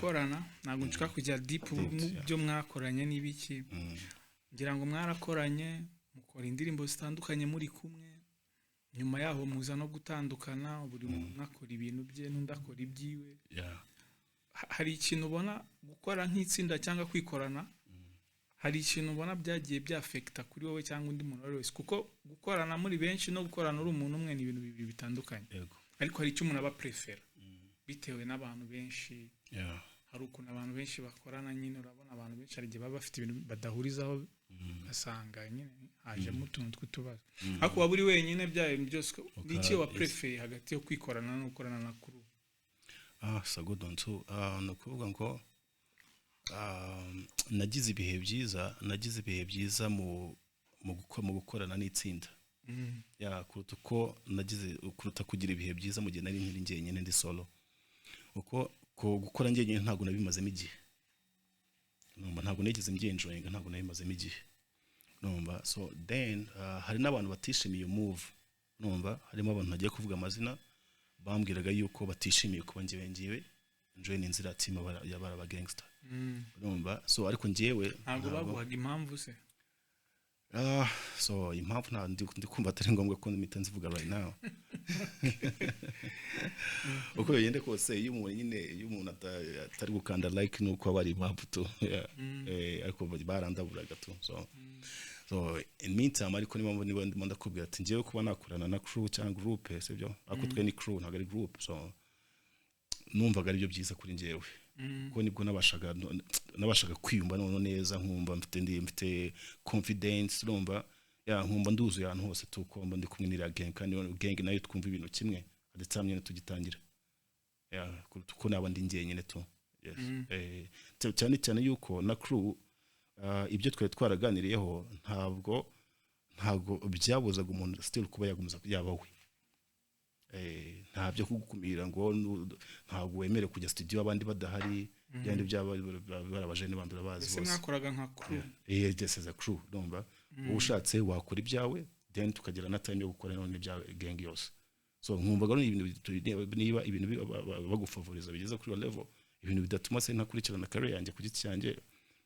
Gukorana, ntabwo nshaka kujya deep mu byo mwakoranye n'ibiki. Ngira ngo mwarakoranye, mukora indirimbo zitandukanye muri kumwe, nyuma yaho muza no gutandukana, buri muntu akora ibintu bye n'undi akora ibyiwe. Hari ikintu ubona gukora nk'itsinda cyangwa kwikorana, hari ikintu ubona byagiye byafekita kuri wowe cyangwa undi muntu uwo ari we wese? Kuko gukorana muri benshi no gukorana uri umuntu umwe ni ibintu bibiri bitandukanye. Ariko hari icyo umuntu aba prefera bitewe n'abantu benshi. Hari ukuntu abantu benshi bakorana nyine, urabona abantu benshi hari igihe baba bafite ibintu badahurizaho, ugasanga nyine hajemo utuntu tw'utubazo. Ariko waba uri wenyine, bya bintu byose, ni iki wa prefeye hagati yo kwikorana no gukorana na crew? Ah, so good one too. Ni ukuvuga ngo nagize ibihe byiza mu gukorana n'itsinda, ya, kuruta uko nagize, kuruta kugira ibihe byiza mu gihe nari nkiri njyenyine, ndi solo. Uko ko gukora njyenyine ntabwo nabimazemo igihe, numva ntabwo nigeze mbyenjoyinga, ntabwo nabimazemo igihe, numva. So then hari n'abantu batishimiye iyo move, numva harimo abantu ntagiye kuvuga amazina bambwiraga yuko batishimiye kuba njyewe njoye inzira team y'abara aba gangster, urumva. So ariko njyewe Ntabwo baguhaga impamvu se? Ah, so impamvu nta ndi kumva atari ngombwa ko mpita nzivuga right now. Uko bigenda kose, iyo umuntu nyine, iyo umuntu atari gukanda like, nuko aba ari impamvu tu. Yeah. Ariko barandaburaga tu. So in meantime, ariko niba ndimo ndakubwira ati njyewe kuba nakorana na crew cyangwa group, sibyo? Ariko twe ni crew, ntabwo ari group. So numvaga aribyo byiza kuri njyewe, kuko nibwo nabashaga kwiyumva noneho neza, nkumva mfite confidence, urumva, ya, nkumva nduzuye ahantu hose tu, ko mba ndi kumwe n'iriya gang, kandi iyo gang nayo twumva ibintu kimwe at the time nyine tugitangira, ya, kuruta uko naba ndi njyenyine tu. Yes. Cyane cyane yuko na crew, ibyo twari twaraganiriyeho ntabwo byabuzaga umuntu still kuba yagumiza yaba we. Nta byo kugukumira ngo ntabwo wemerewe kujya studio abandi badahari, byandi byaba barabajene bandi, urabazi Ese bose. mwakoraga nka crew? Yes, as a crew, urumva, wowe ushatse wakora ibyawe, then tukagira na time yo gukora none ibya gang yose. So nkumvaga ari ibintu niba ibintu bagufavoriza bigeze kuri iyo level, ibintu bidatuma se ntakurikirana career yanjye ku giti cyanjye,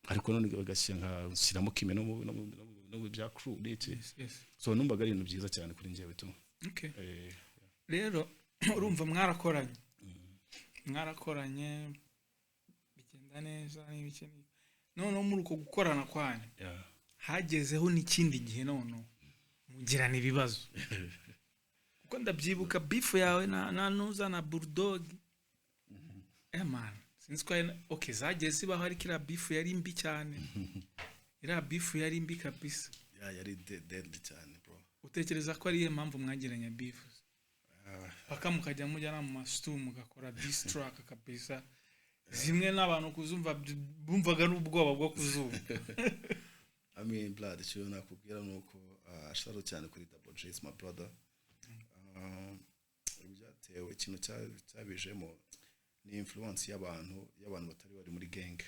ariko none bagashyira nkashyiramo kime no mu bya crew n'iki. So numvaga ari ibintu byiza cyane kuri njyewe tu. Rero urumva mwarakoranye bigenda neza n'ibiki n'ibiki. Noneho muri uko gukorana kwanyu hagezeho n'ikindi gihe noneho mugirana ibibazo, kuko ndabyibuka beef yawe na nuza na Bulldog. Man, sinzi ko okay, zagiye zibaho, ariko iriya beef yari mbi cyane, iriya beef yari mbi kabisa. Yeah, yari deadly cyane, bro. Utekereza ko ariyo mpamvu mwagiranye beef, paka mukajya mujya no mu mastu mugakora diss track kabisa, zimwe n'abantu kuzumva bumvaga n'ubwoba bwo kuzumva? I mean, blood, icyo nakubwira ni uko shout out cyane kuri Double J, is my brother. Byatewe, ikintu cyabijemo ni influence y'abantu batari bari muri gang.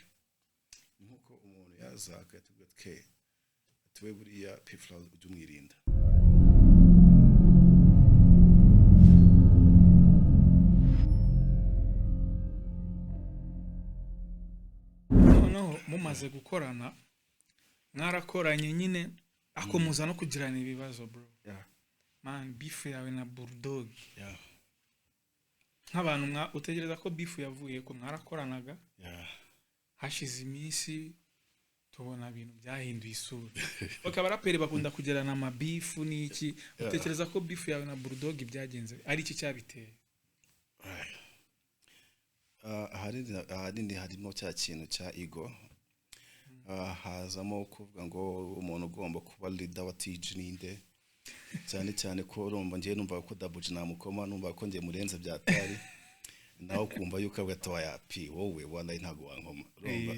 Ni nkuko umuntu yaza agahita avuga ati, "Ke, ati we buriya P Fla ujye umwirinda." Noneho mumaze gukorana, mwarakoranye nyine, ako muza no kugirana ibibazo, bro. Man, beef yawe na Bulldog, nk'abantu utekereza ko beef yavuye ko mwarakoranaga, hashize iminsi tubona ibintu byahinduye isura, bakaba abaraperi bakunda kugirana amabeef n'iki. Utekereza ko beef yawe na Bulldog byagenze ari iki cyabiteye? Ahanini harimo cya kintu cya ego. Hazamo kuvuga ngo umuntu ugomba kuba leader wa TG ninde, cyane cyane ko urumva ngiye numva ko Double G namukoma, numva ko ngiye murenze byatari, nawe kumva yuko avuga ati waya pi wowe wallahi ntabwo wankoma, urumva,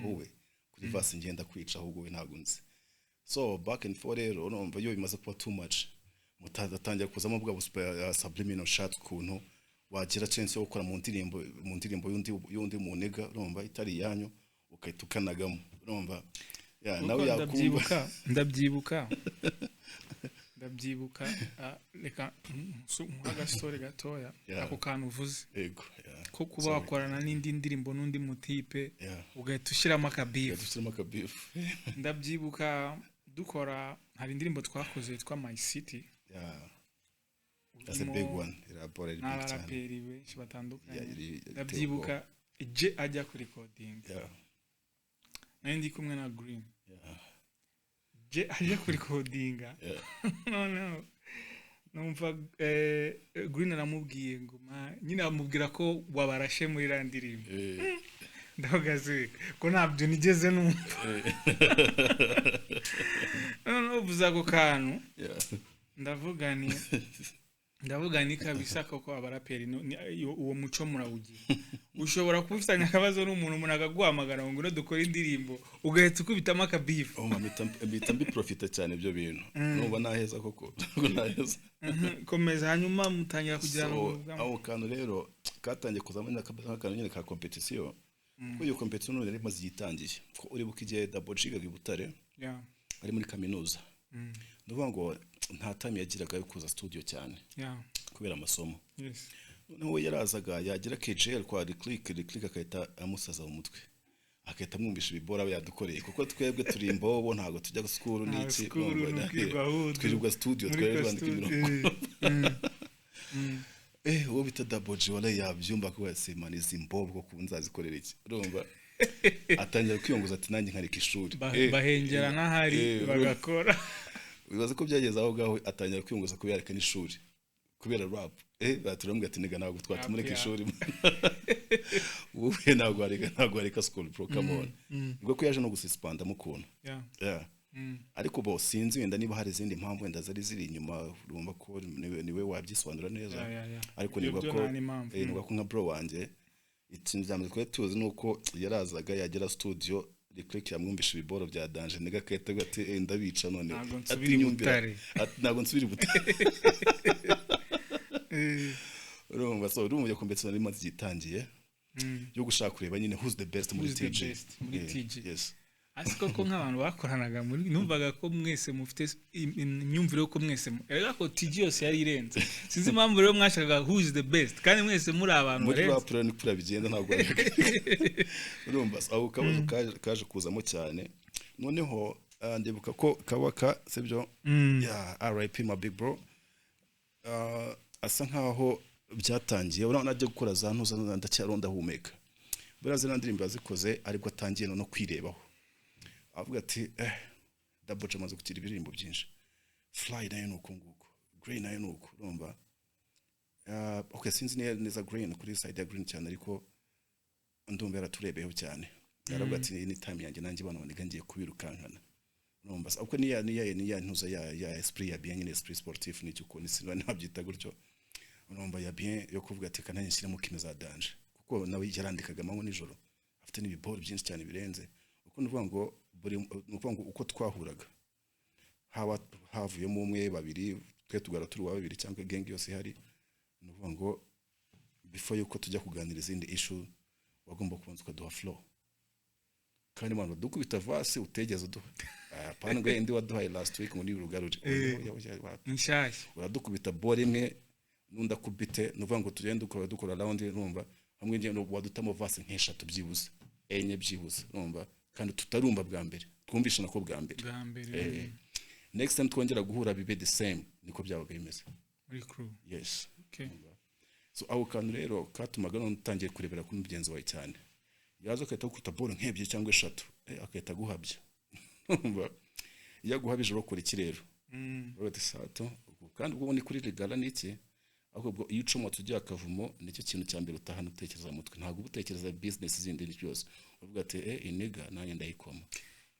wowe kuri verse ngenda kwica, ahubwo we ntabwo nzi. So back and forth rero, urumva iyo bimaze kuba too much, mutatangira kuzamo bwa subliminal shot, ukuntu wagira chance yo gukora mu ndirimbo y'undi muniga, urumva, itari iyanyu, ukahita ukanagamo, urumva, ya, nawe Kuko yakumva. Ndabyibuka, reka nkuhe agastori gatoya. Ako kantu uvuze Yego, yeah. ko ko kuba Sorry. wakorana n'indi ndirimbo n'undi mutipe, ugahita ushyiramo akabeef. Dushyiramo akabeef. Ndabyibuka dukora, hari indirimbo twakoze yitwa My City. Yeah, that's a big one. Irabora, iri big cyane. N'abaraperi benshi batandukanye. Yeah, iteye. Ndabyibuka je ajya kuri recording, nari ndi kumwe na Green. Je ajya kuri recordinga, noneho numva Green aramubwiye ngo nyine amubwira ko wabarashe muri iriya ndirimbo. Ndavuga se ko ntabyo nigeze numva? Noneho uvuze ako kantu, ndavuga ni kabisa koko abaraperi uwo muco murawugira. Ushobora kuba ufitanye akabazo n'umuntu, umuntu akaguhamagara ngo ngwino dukore indirimbo, ugahita ukubitamo akabeef. Oh, mpita mbiprofita cyane ibyo bintu. Numva naheza koko, ntabwo naheza. Komeza, hanyuma mutangira kugira So, ngo ako kantu rero katangiye kuzamo nk'akantu nyine ka competition, kuko iyo competition none yari imaze igihe itangiye, ko uribuka igihe Double G yigaga i Butare, ari muri kaminuza, ndavuga ngo nta time yagiraga yo kuza studio cyane kubera amasomo. Noneho we yarazaga, yagira KGL kwa Lick, Lick agahita amusaza mu mutwe, agahita amwumvisha ibibora aba yadukoreye, kuko twebwe turi imbobo, ntabwo tujya school Nta n'iki. school, Urumva, ni ukwirirwa hood. twirirwa studio, Muri twari twandika studio, imirongo. Uwo bita Double G wala yabyumva ko yasemana izi mbobo koko nzazikorera iki? Urumva atangira kwiyongoza ati nanjye nkareka ishuri. Bahengera n'ahari bagakora. Wibaza ko byageze aho ngaho atangira kwiyongoza kubera yareka n'ishuri kubera rap. Baturamubwira ati nigga, ntabwo twatumureka ishuri, wowe ntabwo wareka school, bro, come on. Ubwo ko yaje no gususpendamo ukuntu. Yeah. Ariko bo sinzi wenda niba hari izindi mpamvu wenda zari ziri inyuma, urumva ko niwe wabyisobanura neza. Ariko Ibyo nibuka byo ko nta n'impamvu. Nibuka ko nka bro wanjye, ikintu cya mbere twari tuzi ni uko yarazaga, yagera studio, Lick yamwumvisha ibiboro bya danger, nigga agahita avuga ati: "Eh, ndabica none." Ntabwo Ati, nsubira i "Nyumvira." Butare. Ati, "Ntabwo nsubira i Butare." Urumva, so urumva iyo competition yari imaze igihe itangiye yo gushaka kureba nyine who's the best muri Who's the TG. best muri TG. Yes. Asi koko nk'abantu bakoranaga muri, numvaga ko mwese mufite imyumvire yuko mwese erega ko TG yose yari irenze. Sinzi impamvu rero mwashakaga who is the best kandi mwese muri abantu Muri barenze. rap rero ni kuriya bigenda, ntabwo urumva ako kabazo kaje kuzamo cyane. Noneho ndibuka ko Kabaka, sibyo? Yeah, RIP my big bro. Asa nkaho byatangiye, urabona ajya gukora za ntuza ndacyari ndahumeka. Buriya ziriya ndirimbo yazikoze aribwo atangiye no kwirebaho, avuga ati: "Eh, Double G amaze kugira ibirimbo byinshi, Fly nayo ni uko nguko, Grey nayo ni uko." Urumva, okay, sinzi neza Green kuri side ya Green cyane, ariko ndumva yaraturebeyeho cyane, yaravuga ati: "Ni time yanjye nanjye, bano banigga ngiye kubirukankana." Urumva uko niya ntuza ya esprit ya bien nyine, esprit sportif n'icyo ukuntu sinba nabyita gutyo, urumva, ya bien yo kuvuga ati kananye nshyiremo kime za danger, kuko nawe yarandikaga amanywa nijoro, afite n'ibiboro byinshi cyane birenze. Uko ni ukuvuga ngo buri, ni ukuvuga ngo uko twahuraga, haba havuyemo umwe, babiri, twe tugara turi uwa babiri cyangwa gang yose ihari, ni ukuvuga ngo before yuko tujya kuganira izindi issue, wagomba kubanza ukaduha flow, kandi abantu badukubita verse utegeze uduha. Apana ngo indi waduhaye last week ngo nirugarure. Inshyashya. Uradukubita ball imwe n'undi akubite, ni ukuvuga ngo tugende dukora round. Urumva hamwe ngiye wadutamo verse nk'eshatu byibuze, enye byibuze, urumva, kandi tutarumva bwa mbere, twumvishe nako bwa mbere. Bwa mbere. Next time twongera guhura bibe the same, niko byabaga bimeze. Muri crew. Yes. So ako kantu rero katumaga none utangiye kurebera kuri mugenzi wawe cyane, yaza agahita agukubita ball nk'ebyiri cyangwa eshatu, agahita aguhabya. Urumva iyo aguhabije urakora iki rero? Uravuga ati sato, kandi ubwo ni kuri rigara n'iki, ahubwo ubwo iyo ucomotse ugiye akavumo, nicyo kintu cya mbere utahana utekereza mu mutwe. Ntabwo uba utekereza business zindi ni byose, uvuga ati: "Eh, iniga nanjye ndayikoma,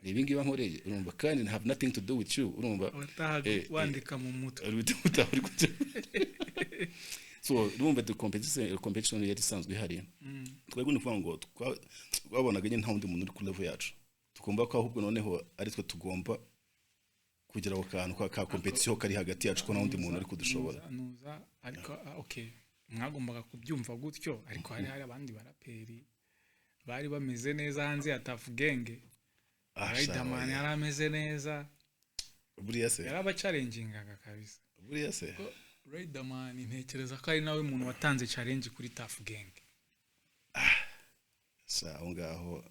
ni ibi ngibi nkoreye." Urumva, kandi have nothing to do with you, urumva. Watahaga wandika mu mutwe. Utaha uri kujya, so urumva the competition yari isanzwe ihari. Twebwe ni ukuvuga ngo twabonaga nyine nta wundi muntu uri kuri level yacu, tukumva ko ahubwo noneho ari twe tugomba kugira ako kantu ka competition kari hagati yacu, ko nta wundi muntu uri kudushobora. Nuza ariko okay, mwagombaga kubyumva gutyo, ariko hari abandi baraperi bari bameze neza hanze ya Tuff Gang. Riderman Sha, yari ameze neza. Buriya se? Yarabachallengingaga kabisa. Buriya se? Ko Riderman ntekereza ko ari nawe muntu watanze challenge kuri Tuff Gang. Sa aho ngaho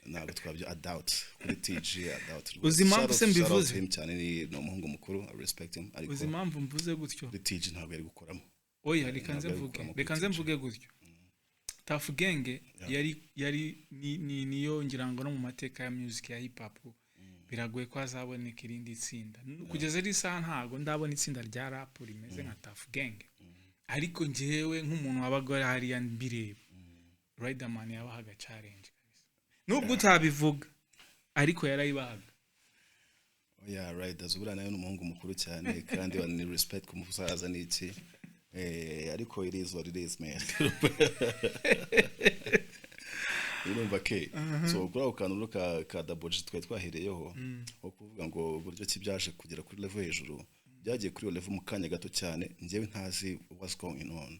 ntabwo twabyo, I doubt kuri TG, I doubt rwose. Uzi impamvu se Shout out mbivuze? to him cyane, ni umuhungu mukuru, I respect him, ariko Uzi impamvu mvuze gutyo? kuri TG ntabwo yari gukoramo. Oya, reka nze Ntabwo ari mvuge. gukoramo kuri Reka nze TG. mvuge gutyo. Tuff Gang yari niyo ngira ngo no mu mateka ya music ya hip hop biragoye ko hazaboneka irindi tsinda. Kugeza iri saha ntago ndabona itsinda rya rap rimeze nka Tuff Gang. Ariko njyewe nk'umuntu wabaga ari hariya mbireba, Riderman yabahaga challenge kabisa, nubwo utabivuga, ariko yarayibahaga. Oya, Riders buriya nawe ni umuhungu mukuru cyane kandi ni respect ku musaza n'iki, ariko it is what it is, man. Urumva ke, so kuri ako kantu rero ka Double G twari twahereyeho, wo kuvuga ngo uburyo ki byaje kugera kuri level hejuru, byagiye kuri iyo level mu kanya gato cyane, njyewe ntazi what's going on,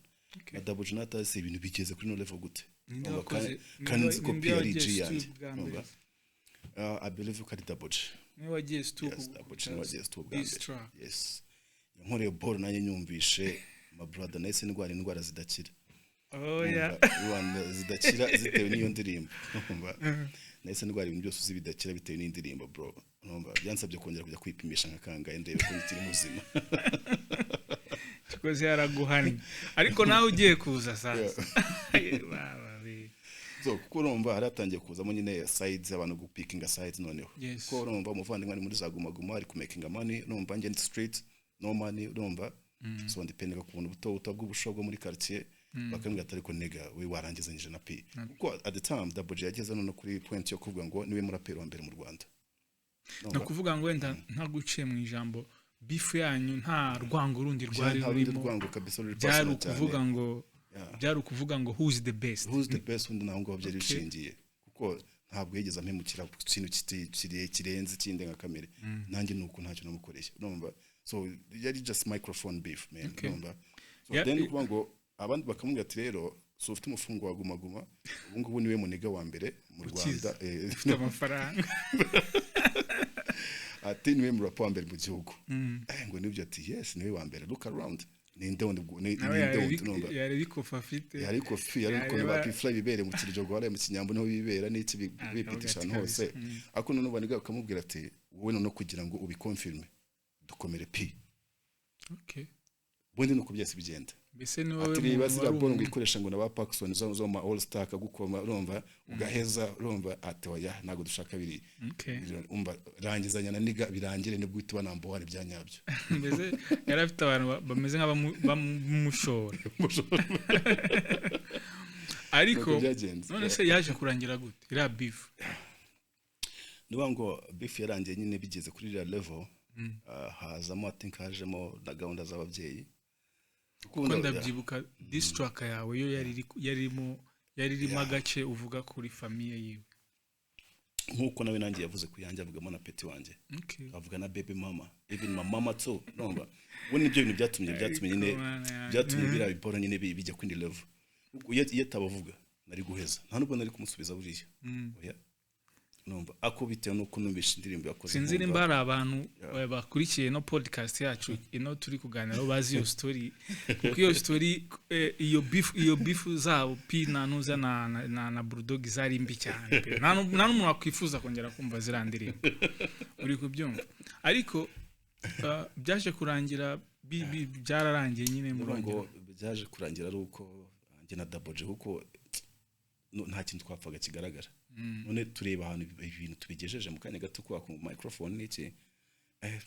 na Double G natazi ibintu bigeze kuri no level gute. Ninde Urumva, wakoze kandi nzi ko ninde P ari wagiye G yanjye stu bwa mbere? Urumva? I believe ko ari Double G. Niwe wagiye stu? Yes, Double G niwe wagiye stu bwa Diss mbere. track. Yes, yankoreye ball, nanjye nyumvishe, my brother, nahise ndwara indwara zidakira. Oya. Urumva, zidakira zitewe n'iyo ndirimbo. Urumva, nahise ndwara ibintu byose uzi bidakira bitewe n'indirimbo, bro. Urumva, byansabye kongera kujya kwipimisha nka kangahe ndebe ko nkiri muzima. Kikoze yaraguhannye, ariko nawe ugiye kuza sasa. Baba be. So kuko urumva hari hatangiye kuzamo nyine sides, abantu gupikinga sides noneho, kuko urumva umuvandimwe ari muri za Guma Guma, ari kumakinga money, urumva njye ndi street, no money, urumva. So ndipendeka ku buntu buto buto bw'ubusho bwo muri quartier, bakambwira ati: "Ariko nigga, we warangizanyije na P." Kuko at the time Double G yageze none kuri point yo kuvuga ngo niwe muraperi wa mbere mu Rwanda. Ni ukuvuga ngo wenda ntaguciye mu ijambo, beef yanyu nta rwango rundi rwari Nta rundi rurimo? rwango kabisa ruri Byari personal cyane. ukuvuga ngo byari ukuvuga ngo who's the best? Who's the best? Undi naho ngaho byari bishingiye, kuko ntabwo yigeze ampemukira ku kintu kirenze cy'indengakamere, nanjye ni uko ntacyo namukoreye, urumva. So yari just microphone beef, man. Urumva, so then kuvuga ngo abandi bakamubwira ati: "Rero so ufite umufungo wa Guma Guma, ubu ngubu niwe munigga wa mbere mu Ukize. Rwanda." Ufite amafaranga. Ati: "Niwe murapa wa mbere mu gihugu." Ngo nibyo? Ati: "Yes, niwe wa mbere, look around, ninde wundi Nawe ninde wundi?" Urumva, yareba ikofi afite. Yari kofi, yari ukuntu ba P-Fla bibereye mu Kiryogo, hariya mu Kinyambo niho bibera n'iki, bipitisha ahantu hose. Ariko noneho baniga bakamubwira ati: "Wowe noneho kugira ngo ubiconfirme, dukomere P." Ubundi ni uko byose bigenda. Mbese ni wowe Ati: "Reba muntu ziriya wari ball ngo ikoresha ngo na ba Parkson zo ma All Star akagukoma, urumva ugaheza." Urumva, ati: "Oya, ntabwo dushaka biri." Umva, rangizanya na nigga birangire, nibwo uhita uba number one bya nyabyo. Mbese yari afite abantu bameze nk'abamushora, ariko Nuko byagenze. None se yaje kurangira gute iriya beef? Ni ukuvuga ngo beef yarangiye nyine bigeze kuri iriya level, hazamo, I think hajemo na gahunda z'ababyeyi. Kuko ndabyibuka diss track yawe yo yari irimo agace uvuga kuri famille yiwe. Nk'uko nawe nanjye yavuze ku yanjye, avugamo na petit wanjye, avuga na baby mama, even my mama too. Urumva, ubu nibyo bintu byatumye nyine Ariko mana yanjye. byatumye biriya biporo nyine bijya ku level. Kuko iyo atabavuga nari guheza, nta nubwo nari kumusubiza buriya. Oya, numva ako bitewe n'uko numvishe indirimbo yakoze, Sinzi nkumva nimba hari abantu bakurikiye no podcast yacu ino turi kuganiraho bazi iyo story, kuko iyo story, iyo beef zabo P na Nuza na Bulldog zari mbi cyane pe. Nta n'umuntu wakwifuza kongera kumva ziriya ndirimbo, uri kubyumva. Ariko byaje kurangira byararangiye nyine Ndavuga murongera? ngo byaje kurangira ari uko njye na Double G, kuko nta kintu twapfaga kigaragara. None tureba ahantu ibintu tubigejeje mu kanya gato, kwa ku microphone n'iki,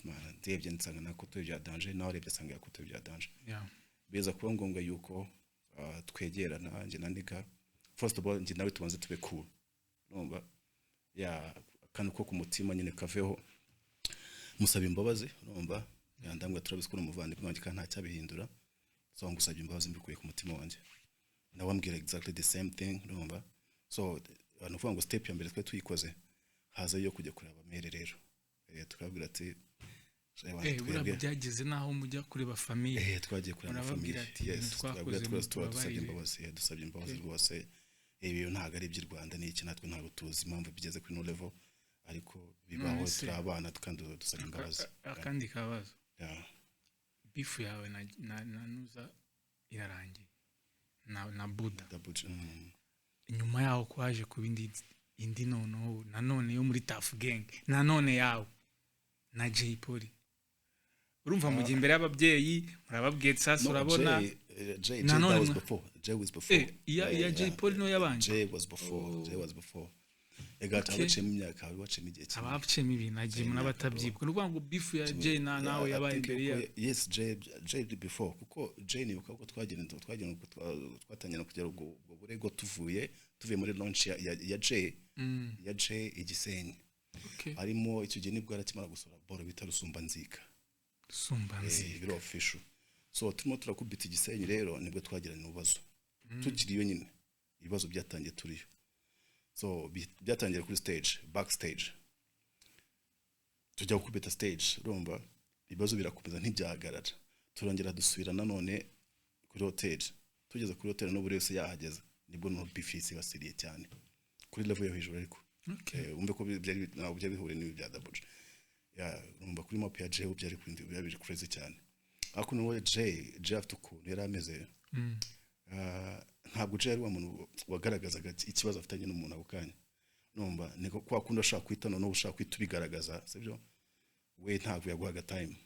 man, ndebye nsanga nakotoye bya danger, nawe arebye asanga yakotoye bya danger. Biza kuba ngombwa yuko twegerana njye na nigga. First of all, njye nawe tubanze tube cool, urumva, ya akantu ko ku mutima nyine kaveho. Musaba imbabazi, urumva, yandambwa turabizi ko uri umuvandimwe wanjye kandi nta cyabihindura, so ngusabye imbabazi mbikuye ku mutima wanjye. Nawe ambwira exactly the same thing, urumva. So ni ukuvuga ngo step ya mbere twari tuyikoze, haza yo kujya kureba mère rero, tukababwira ati: "Reba, Buriya twebwe byageze n'aho mujya kureba famille? Twagiye kureba Murababwira famille. ati, Yes, "Ibintu twakoze twabwira twese tuba dusabye mutubabarire." imbabazi, dusabye imbabazi rwose. Ibi bintu ntabwo ari iby'i Rwanda n'iki, natwe ntabwo tuzi impamvu bigeze kuri no level, ariko bibaho, turi abana kandi dusabye imbabazi. Akandi kabazo. Yeah. Beef yawe na Nuza irarangiye na Buda. Double G. Nyuma yaho kwaje kuba indi noneho nanone yo muri Tuff Gang, nanone yawe na Jay Polly. Urumva mu gihe imbere y'ababyeyi murababwiye, sasa No, urabona Jay, Jay, Nanone that was before. Jay was before. Iya Jay Polly niyo yabanje? Jay was before. Jay was before. Ega abaciyemo imyaka, abaciyemo igihe kinini. Abaciyemo ibintu agiye n'abatabyibuka, ni ukuvuga ngo beef ya Jay na nawe yabaye imbere ya Yes, Jay, Jay before, kuko Jay nibuka ko twagenda twatangira kugera ubwo burego tuvuye muri launch ya Jay, ya Jay i Gisenyi. Harimo icyo gihe nibwo yarakimara gusohora boro bita Rusumbanzika. Sumbanzika. Biro official. So turimo turakubita Igisenyi rero, nibwo twagiranye ibibazo tukiriyo nyine. Ibibazo byatangiye turiyo. So byatangiye kuri stage, backstage, tujya gukubita stage. Urumva ibibazo birakomeza, ntibyahagarara. Turongera dusubira nanone kuri hoteli. Tugeze kuri hoteli n'ubu wese yahageze, nibwo no beef yibasiriye cyane kuri level yo hejuru, ariko wumve ko byari ntabwo byari bihuriye n'ibi bya Double J. Ya, urumva kuri map ya Jay byari biri crazy cyane. Ariko nawe Jay afite ukuntu yari ameze. Ntabwo Jay ari wa muntu wagaragazaga ikibazo afitanye n'umuntu ako kanya. Numva ni ko kwa kundi ashaka kwita, noneho ushaka kwita ubigaragaza, sibyo? We ntabwo yaguhaga time.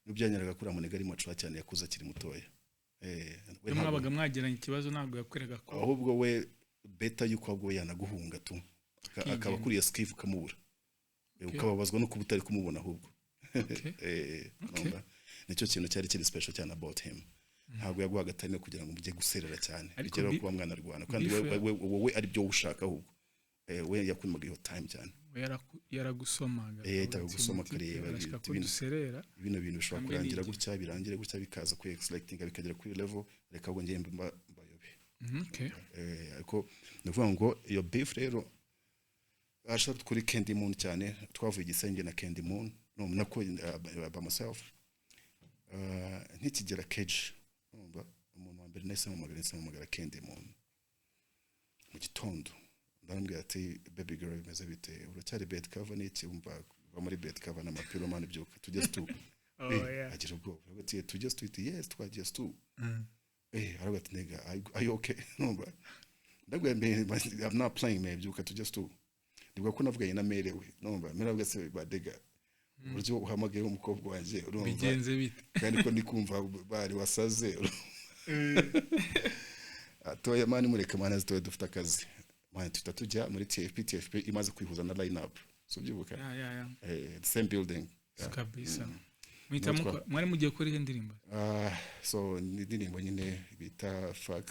N'ubyanyaraga kuri amuniga ari mature cyane, yakuze akiri mutoya. We Iyo mwabaga mwagiranye ikibazo, ntabwo yakweraga ko Ahubwo we better yuko ahubwo we yanaguhunga tu. Akaba akuriye skive ukamubura. Ukababazwa no kuba utari kumubona ahubwo. Numva nicyo kintu cyari kiri special cyane about him. Ntabwo yaguhaga time kugira ngo mujye guserera cyane, Ariko bigeraho kuba mwanarwana kandi beef wowe ari byo ushaka. Ahubwo we yakumaga iyo time cyane. We yaragusomaga. Yahitaga gusoma akareba arashaka ko ibintu duserera. Bino bintu bishobora Hamwe kurangira n'iki. gutya, birangire gutya, bikaza ku selectinga bikagera kuri level, reka ahubwo njye mbayobe. Ariko ni ukuvuga ngo iyo beef rero asha kuri Candy Moon cyane. Twavuye Igisenge na Candy Moon, no nako by myself. Ntikigera cage, urumva umuntu wa mbere nahise mpamagara Candy Moon mu gitondo. Ndamubwira ati: "Baby girl, bimeze bite? Uracyari bed cover n'iki?" Umva, va muri bed cover n'amapiro man, byuka tujye stu. Agira ubwoba, aravuga ati: "Tujye stu?" Iti: "Yes, twagiye stu." Aravuga ati: "Nigga, are you okay?" Numva ndabwira: "Man, I'm not playing, man, byuka tujye stu." Nibwo ko navuganye na mere we, numva mere avuga se badega uburyo uhamagaye umukobwa wanjye, urumva Bigenze bite? Kandi ko ndi kumva bari wasaze atoya man, mureke man, azitoye, dufite akazi man. Tuhita tujya muri TFP. TFP imaze kwihuza na line up, so byibuka Ya. The same building, yeah. Kabisa. Muhita Nitwa- mwari mugiye kuri iyo ndirimbo? Ah, so ni indirimbo nyine bita "Fuck".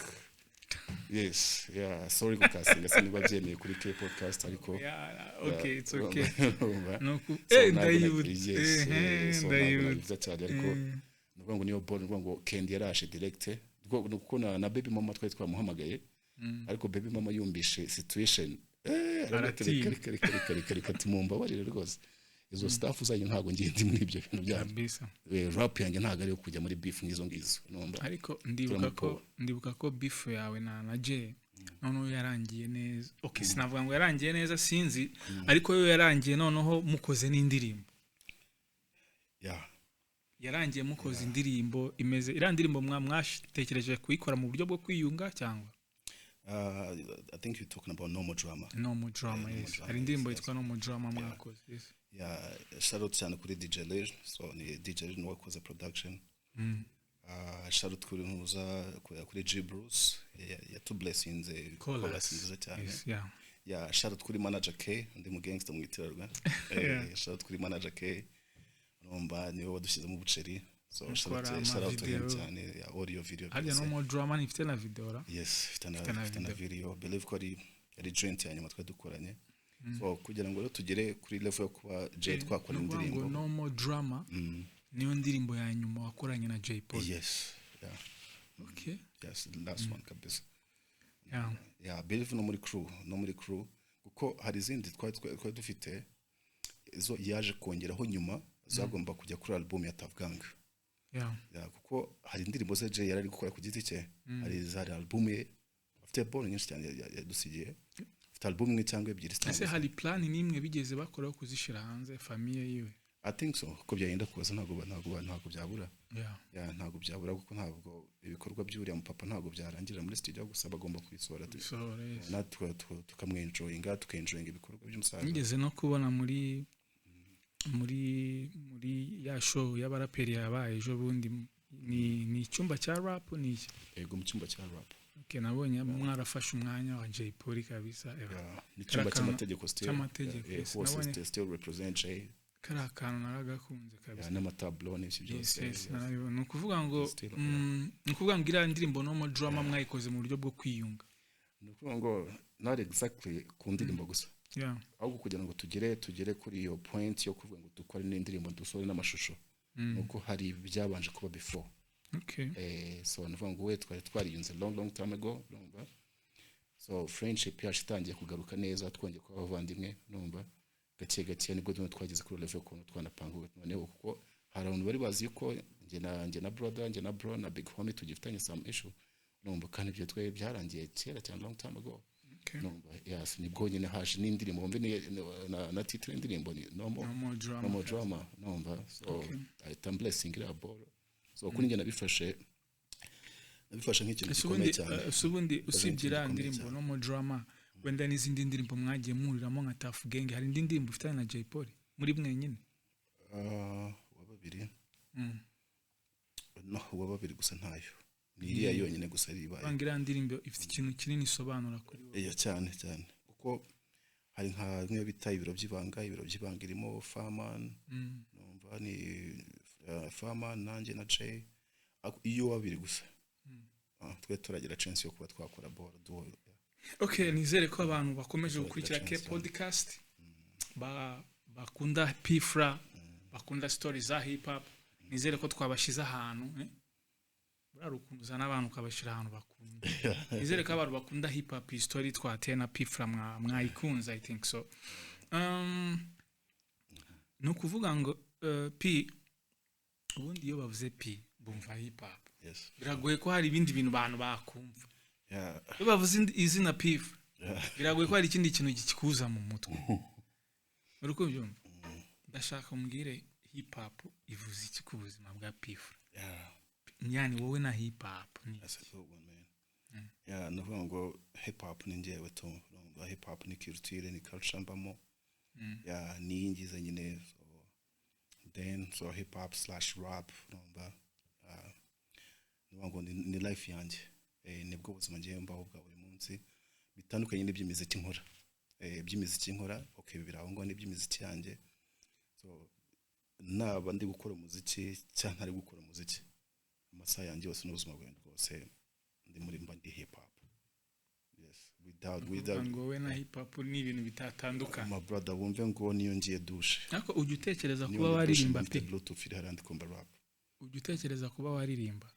Yes, yeah, sorry gukasinga, sinigwa byemeye kuri K Podcast, ariko Yeah, okay, it's okay. Urumva? Nuku So, ntabwo ndayibutse. Yes, so ntabwo Ndayibutse. nabivuze cyane, ariko ni ukuvuga ngo niyo ball, ni ukuvuga ngo Candy yarashe direct. Ni kuko na baby mama twari twamuhamagaye, ariko baby mama yumvishe situation, aravuga ati: Aratinya. "Reka, reka, reka, reka, reka," ati: "Mumbabarire rwose, izo staff zanyu ntabwo ngiye ndi muri ibyo bintu byanyu." Rap yanjye ntabwo ari iyo kujya muri beef nk'izo ngizo, numva Ariko ndibuka ko Turamupoa. ndibuka ko beef yawe na Jay noneho yarangiye neza. Okay, sinavuga ngo yarangiye neza, sinzi, ariko yo yarangiye noneho mukoze n'indirimbo. Yarangiye mukoze indirimbo imeze, iriya ndirimbo mwatekereje kuyikora mu buryo bwo kwiyunga cyangwa? I think you're talking about "No More Drama". "No More Drama". No More Yes. Drama, Hari indirimbo yes. yitwa "No More Drama" mwakoze, yes. Yeah, shout out cyane kuri DJ Lir. So ni DJ Lir niwe wakoze production. Shout out kuri ntuza kuri G Bruce ya blessings, Chorus. chorus nziza cyane. Yes, yeah. Yeah, shout out kuri Manager K, ndi mu gangster mu itirarwa. Shout out kuri Manager K, urumva niwe wadushyizemo ubuceri. So shout out, Mukora shout out to him ama video. cyane, yeah, audio, video, Harya byose. "No More Drama" ntifite na video ra? Yes, ifite na Ifite na ifite na video. video. Believe ko ari joint ya nyuma twari dukoranye. So kugira ngo rero tugere kuri level yo kuba Jay twakora Ni ukuvuga ngo indirimbo. "No More Drama" niyo ndirimbo ya nyuma wakoranye na Jay Polly? Yes, yeah. Yes, the last one kabisa. Yeah, believe no muri crew, kuko hari izindi twari dufite zo yaje kongeraho nyuma, zagomba kujya kuri album ya Tuff Gang. Yeah, kuko hari indirimbo ze Jay yari ari gukora ku giti cye. Hari album ye afite, ball nyinshi cyane yadusigiye, afite album imwe cyangwa ebyiri Ese zitandukanye. hari plan n'imwe bigeze bakoraho kuzishyira hanze, famille yiwe? I think so, ko byagenda kuza ntabwo byabura. Yeah, ntabwo byabura, kuko ntabwo ibikorwa by'uriya mupapa ntabwo byarangirira muri studio gusa, bagomba kubisohora Bisohora, yes. natwe tukamwenjoyinga, tukenjoyinga ibikorwa by'umusaza. Nigeze no kubona muri ya show y'abaraperi yabaye ejo bundi, ni icyumba cya rap, ni iki? Yego, mu cyumba cya rap. Okay, nabonye mwarafashe umwanya wa Jay Polly kabisa. Yeah, ni icyumba Kariya cy'amategeko still. Cy'amategeko, Yeah, yes. hose still represent Jay. Kariya kantu naragakunze kabisa. Yeah, n'amatablo n'ibyo byose. Yes, narabibona. Ni ukuvuga ngo Still, ni ukuvuga ngo iriya ndirimbo No More Drama mwayikoze mu buryo bwo kwiyunga. Ni ukuvuga ngo not exactly ku ndirimbo gusa, ahubwo kugira ngo tugere kuri iyo point yo kuvuga ngo dukore n'indirimbo, dusohore n'amashusho, nuko hari ibyabanje kuba before. So ni ukuvuga ngo we twari twariyunze long, long time ago, urumva? So friendship yacu itangiye kugaruka neza, twongeye kuba abavandimwe, urumva, gake gake nibwo tuba twageze kuri level ukuntu twanapanga noneho, kuko hari abantu bari bazi yuko njye na brother, njye na bro na big homie tugifitanye some issue, urumva? Kandi ibyo twe byarangiye kera cyane, long time ago. Numva, yes, nibwo nyine haje n'indirimbo, wumve na title y'indirimbo ni No More No More Drama. No More Drama, numva. So ahita blessing iriya ball. So kuri njye nabifashe nk'ikintu Ese gikomeye ubundi cyane. Ese ubundi usibye ikintu iriya gikomeye ndirimbo cyane. No More Drama, wenda n'izindi ndirimbo mwagiye muhuriramo nka Tuff Gang, hari indi ndirimbo ufitanye na Jay Polly muri mwenyine? Ah, uwa babiri? No, uwa babiri gusa ntayo, ni iriya yonyine gusa ibaye. Banga iriya ndirimbo ifite ikintu kinini isobanura kuri wowe. Iya, cyane cyane, kuko hari nka nk'iyo bita Ibiro by'Ibanga. Ibiro by'Ibanga irimo Fireman, numva ni Fireman, nanjye na Jay. Ariko iyo babiri gusa, twe turagira chance yo kuba twakora ball duo. Okay, nizere ko abantu bakomeje Turagira gukurikira K chance, yeah. Podcast bakunda P Fla, bakunda stories za hip hop. Nizere ko twabashize ahantu, eh? Buriya hari ukuntu uzana abantu ukabashyira ahantu bakunda. Nizere ko abantu bakunda hip hop, iyi story twateye na P Fla mwayikunze, I think so. Ni ukuvuga ngo P, ubundi iyo bavuze P bumva hip hop. Biragoye ko hari ibindi bintu abantu bakumva. Iyo bavuze izina P Fla, biragoye ko hari ikindi kintu kikuza mu mutwe. Uri kubyumva? Ndashaka umbwire, hip hop ivuze iki ku buzima bwa P Fla? Yani wowe na hip hop ni That's a good one, man. Yeah, ndavuga ngo hip hop ni njyewe tu. Urumva, hip hop ni culture, ni culture mbamo. Yeah, niyingiza nyine. So then so hip hop slash rap, urumva, ndavuga ngo ni life yanjye. Nibwo buzima ngiye mbaho bwa buri munsi, bitandukanye n'iby'imiziki nkora. Iby'imiziki nkora, okay, biri aho ngaho, n'iby'imiziki yanjye. So naba ndi gukora umuziki cyangwa ntari gukora umuziki, amasaha yanjye yose n'ubuzima bwanjye bwose ndi muri mba ndi hip hop, yes, without Ukuvuga without ngo wowe na hip hop ni ibintu bitatandukana. My brother, wumve ngo niyo ngiye douche, Ariko ujya utekereza niyo kuba ngiye douche, waririmba mfite pe? bluetooth iri hariya, ndi kumva rap. Ujya utekereza kuba waririmba,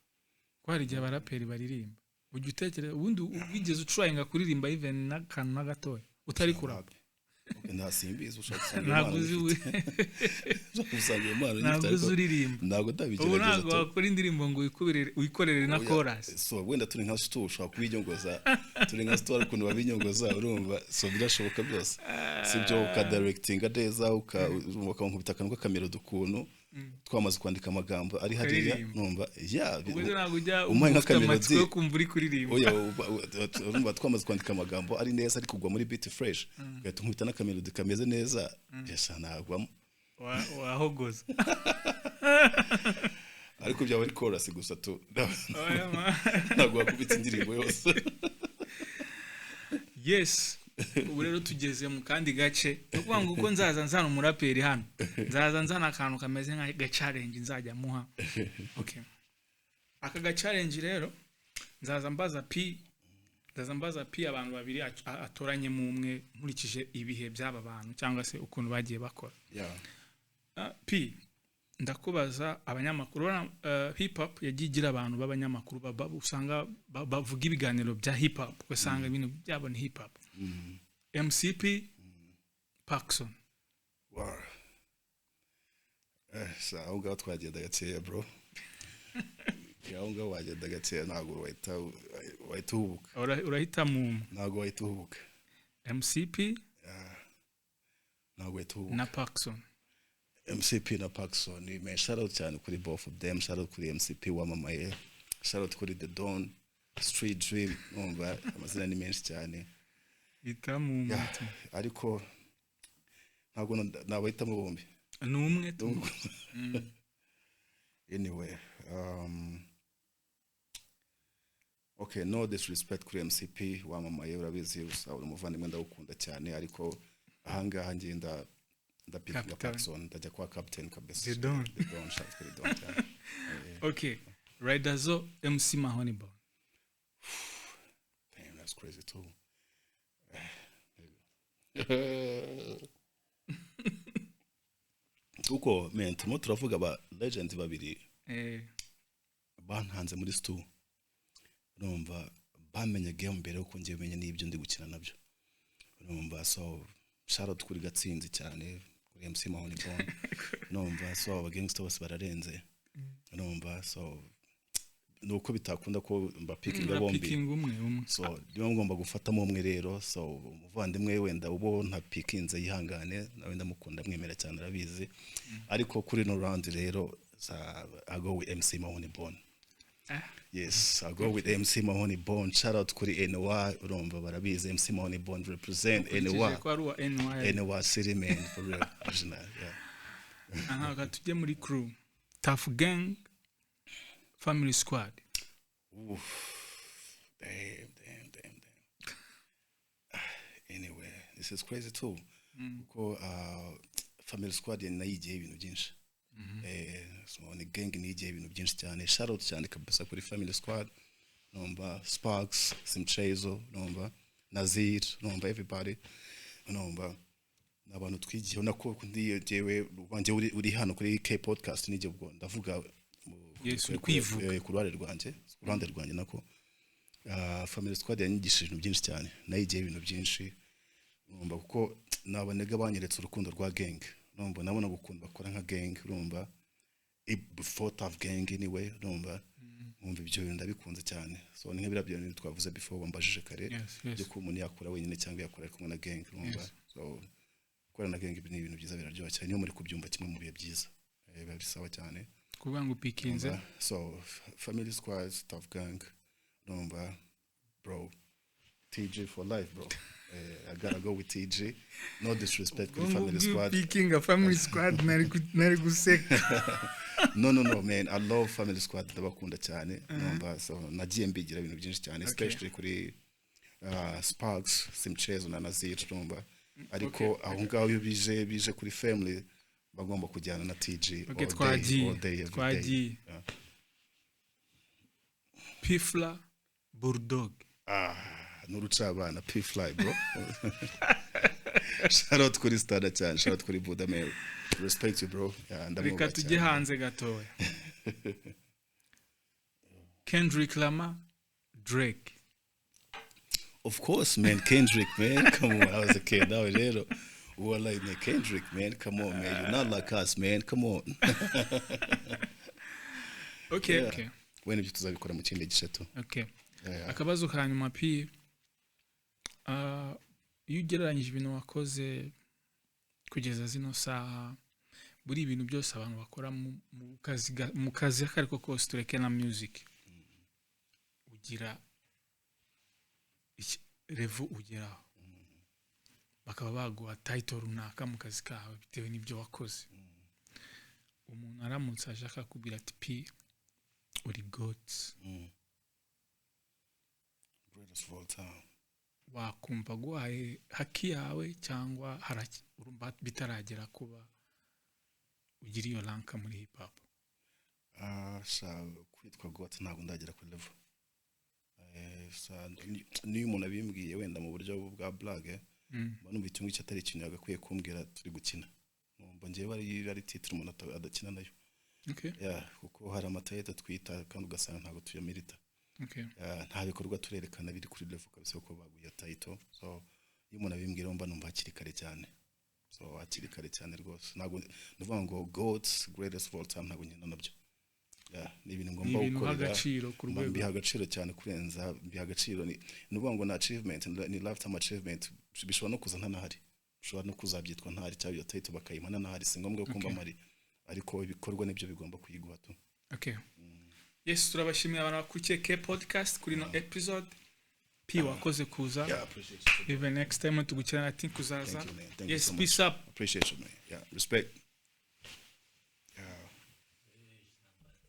ko hari igihe abaraperi baririmba? Ujya utekereza ubundi, wigeze ucuranga kuririmba even n'akantu na gatoya utari kurapa? Okay, nta simbizi, ushobora gusanga iyo Ntabwo mpano uzi nyifite. Ushobora gusanga iyo mpano nyifite, Ntabwo uzi ariko uririmba. ntabwo Ubu ndabigerageza ntabwo tu. wakora indirimbo ngo wikorere na Oya, chorus? So wenda turi nka stu, ushobora kubinyongoza, turi nka stu, hari ukuntu babinyongoza, urumva? So birashoboka byose, sibyo? Ukadirectinga neza, ukankubita akantu k'akamelody ukuntu twamaze kwandika amagambo ari hariya. Ukaririmba. Numva ya Ubwo se ntabwo ujya umuhaye ufite nk'akamelody. amatsiko yo kumva uri kuririmba? Oya, urumva twamaze kwandika amagambo ari neza, ari kugwa muri beat fresh, ugahita unkubita n'akamelody kameze neza, yesha nagwamo. Wahogoza. Ariko byaba ari chorus gusa tu. Oya, ma. Ntabwo wakubita indirimbo yose. Yes, ubu rero tugeze mu kandi gace. Ni ukuvuga ngo uko nzaza nzana umuraperi hano, nzaza nzana akantu kameze nka challenge nzajya muha. Okay, aka ga challenge rero, nzaza mbaza P abantu babiri, atoranyemo umwe nkurikije ibihe by'aba bantu cyangwa se ukuntu bagiye bakora. P, ndakubaza abanyamakuru. Urabona, hip hop yagiye igira abantu b'abanyamakuru usanga bavuga ibiganiro bya hip hop, ugasanga ibintu byabo ni hip hop. MCP, Parkson. Wow. Sa aho ngaho twagenda gakeya, bro. Aho ngaho wagenda gakeya, ntabwo wahita uhubuka. Urahitamo umwe. Ntabwo wahita uhubuka. MCP Ntabwo wahita uhubuka. na Parkson. MCP na Pacson, man, shout out cyane kuri both of them. Shout out kuri MCP wamamaye, shout out kuri The Don, Street Dream. Numva amazina ni menshi cyane. Hitamo Yeah, umuti. Ariko ntabwo nabahitamo bombi. Ni umwe tu. Anyway, okay, no disrespect kuri MCP wamamaye, urabizi, gusa uri umuvandimwe, ndagukunda cyane, ariko ahangaha ngenda ndapickinga Captain. Pacson, ndajya kwa captain kabisa. The Don. The Don, shout kuri Don cyane. Okay, Riderzo, MC Mahoney Bone. Damn, that's crazy too. Kuko man, turimo turavuga aba legends babiri bantanze muri stu, urumva, bamenye game mbere yuko ngiye menya n'ibyo ndi gukina nabyo, urumva. So shout out kuri Gatsinzi cyane, kuri MC Mahoney Bone, urumva. So aba gangster bose bararenze, urumva. So nuko bitakunda ko mbapickinga bombi. Picking umwe umwe. So niba ngomba gufatamo umwe rero, so umuvandimwe wenda ubo ntapickinze yihangane, nawe ndamukunda, mwemera cyane, arabizi. Ariko kuri no round rero I go with MC Mahoney Bone. Ah. Yes, I go with MC Mahoney Bone. Shout out kuri NY, urumva, barabizi, MC Mahoney Bone represent Ukurikije NY. ko ari uwa NY. NY City, man, for real, original, yeah. Aha reka tujye muri crew, Tough Gang, Family Squad. Oof. Damn, damn, damn, damn. Anyway, this is crazy too. Kuko Family Squad nayigiye ibintu byinshi. So ni gang nigiye ibintu byinshi cyane. Shout out cyane kabisa kuri Family Squad. Numva Sparks, Simchezo, numva Nazir, numva everybody. Numva ni abantu twigiyeho, nako ndi jewe wanjye uri hano kuri K Podcast, nijye ubwo ndavuga Yes, uri kwivuga. Ku ruhare rwanjye, ku ruhande rwanjye nako. Family Squad yanyigishije ibintu byinshi cyane, nayigiye ibintu byinshi, urumva, kuko ni abanega banyeretse urukundo rwa gang, urumva, nabona ukuntu bakora nka gang, urumva, before Tough Gang anyway, urumva, nkumva ibyo bintu ndabikunze cyane. So ni nk'ibiriya bintu twavuze before wambajije kare byo kuba umuntu yakora wenyine cyangwa yakora ari kumwe na gang, urumva. So gukorana na gang ni ibintu byiza, biraryoha cyane niyo muri kubyumva kimwe mu bihe byiza. Biba bisaba cyane. Kuvuga ngo upickinze. Urumva? So Family Squad, Tough Gang, urumva, bro, TG for life, bro. I gotta go with TG. No disrespect kuri Family Squad. Pickinga Family Squad, nari guseka. No, man, I love Family Squad, ndabakunda cyane, numva. So nagiye mbigira ibintu byinshi cyane, especially kuri Sparks, Simchezo na Nazir, urumva. Ariko aho ngaho iyo bije kuri family, bagomba kujyana na TG Okay, all day, twagiye. all day, every day. Twagiye. Yeah. P-Fla, Bulldog. Ah, n'urucabana P-Fly, bro. Shout out kuri Stada cyane, shout out kuri Buda, man. Respect you, bro. Yeah, ndamwubaha Reka tujye cyane. Hanze gatoya, Kendrick Lamar, Drake. Of course, man. Kendrick, man. Come on. I was a kid. Now, rero. We were like, man, Kendrick, man. Come on, man. You're not like us, man. Come on. Okay. Yeah. Okay. Wenda ibyo tuzabikora mu kindi gice tu. Okay. Yeah. Akabazo ka nyuma, P. Iyo ugereranyije ibintu wakoze kugeza zino saha, buri ibintu byose abantu bakora mu kazi ako ariko kose, tureke na music, ugira level ugeraho bakaba baguha title runaka mu kazi kawe bitewe n'ibyo wakoze. Umuntu aramutse aje akakubwira ati: "P, uri GOAT." Greatest of all time. Wakumva guhaye haki yawe cyangwa urumva bitaragera kuba ugira iyo rank muri hip hop? Ah, sha, kwitwa GOAT ntabwo ndagera kuri level. Niyo umuntu abimbwiye wenda mu buryo bwa blague, mba numva icyo ngicyo atari ikintu yagakwiye kumbwira turi gukina. Numva njyewe ari title umuntu adakina nayo. Yeah, kuko hari amatitle twita kandi ugasanga ntabwo tuyamerita. Yeah, nta bikorwa turerekana biri kuri level kabisa kuko baguye title. So iyo umuntu abimbwira mba numva hakiri kare cyane. So hakiri kare cyane rwose. Ntabwo ndavuga ngo GOAT, greatest of all time, ntabwo ngenda nabyo. Yeah, ni ibintu Ni ngomba ibintu uha gukorera. agaciro ku Mba rwego. Mbiha agaciro cyane kurenza, mbiha agaciro, ni ukuvuga ngo ni achievement, ni lifetime achievement, bishobora no kuza ntanahari. Ushobora no kuzabyitwa ntari, cyangwa iyo title bakayimpa ntahari. Si ngombwa ko mba mpari, ariko ibikorwa nibyo bigomba kuyiguha tu. Okay, yes, turabashimiye abantu bakurikiye K Podcast kuri ino episode. P, wakoze kuza. Yeah, appreciate you. Even next time tugukenera, I think uzaza. Thank you, man. Thank you Yes, so much. peace up. Appreciate you, man. Yeah, respect.